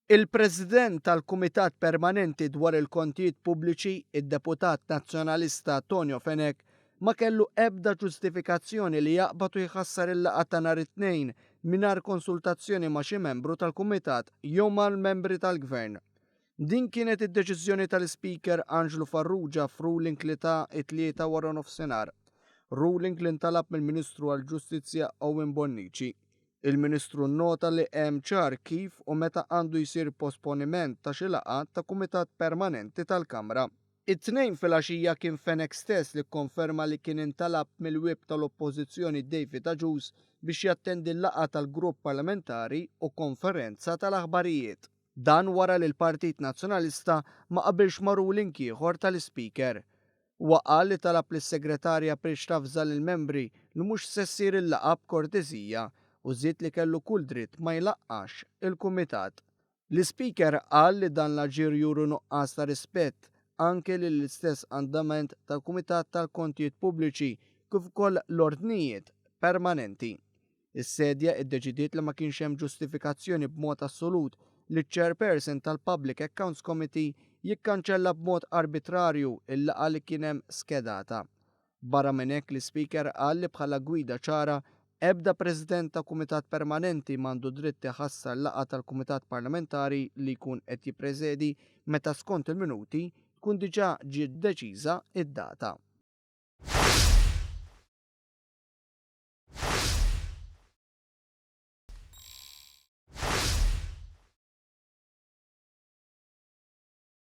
Il-President tal-Kumitat Permanenti dwar il-Kontijiet Pubbliċi, id-Deputat Nazzjonalista Tonio Fenech, ma kellu ebda ġustifikazzjoni li jaqbad u jħassar il-laqgħa ta' nhar it-Tnejn mingħajr konsultazzjoni ma' xi membru tal-Kumitat jew mal-membri tal-Gvern. Din kienet id-deċiżjoni tal-Ispeaker Anġlu Farrugia f'ruling li ta t-Tlieta waranofsinhar. Ruling li ntalab mill-Ministru għall-Ġustizzja Owen Bonnici. Il-Ministru nnota li hemm ċar kif u meta għandu jsir posponiment ta' xi laqgħa ta' kumitat permanenti tal-Kamra. It-Tnejn filgħaxija kien Fenech stess li kkonferma li kien intalab mill-Whip tal-Oppożizzjoni David Agius biex jattendi l-laqgħa tal-Grupp Parlamentari u konferenza tal-aħbarijiet. Dan wara li l-Partit Nazzjonalista ma qabilx ma' ruling ieħor tal-Ispeaker. Huwa qal li talab lis-Segretarja biex tavża lill-membri li mhux se ssir il-laqgħa b'kortesija u żied li kellu kull dritt ma jlaqqax il-kumitat. L-Ispeaker qal li dan l-aġir juri nuqqas ta' rispett anke lill-istess andament tal-Kumitat tal-Kontijiet Pubbliċi kif ukoll l-ordnijiet permanenti. Is-Sedja iddeċidiet li ma kienx hemm ġustifikazzjoni b'mod assolut li ċ-Chairperson tal-Public Accounts Committee jikkanċella b'mod arbitrarju l-laqgħa li kien hemm skedata. Barra minn hekk l-Ispeaker qal li bħala gwida ċara, ebda President ta' Kumitat Permanenti m'għandu dritt iħassar laqgħa tal-Kumitat Parlamentari li jkun qed jippresedi meta skont il-minuti tkun diġà ġiet deċiża d-data.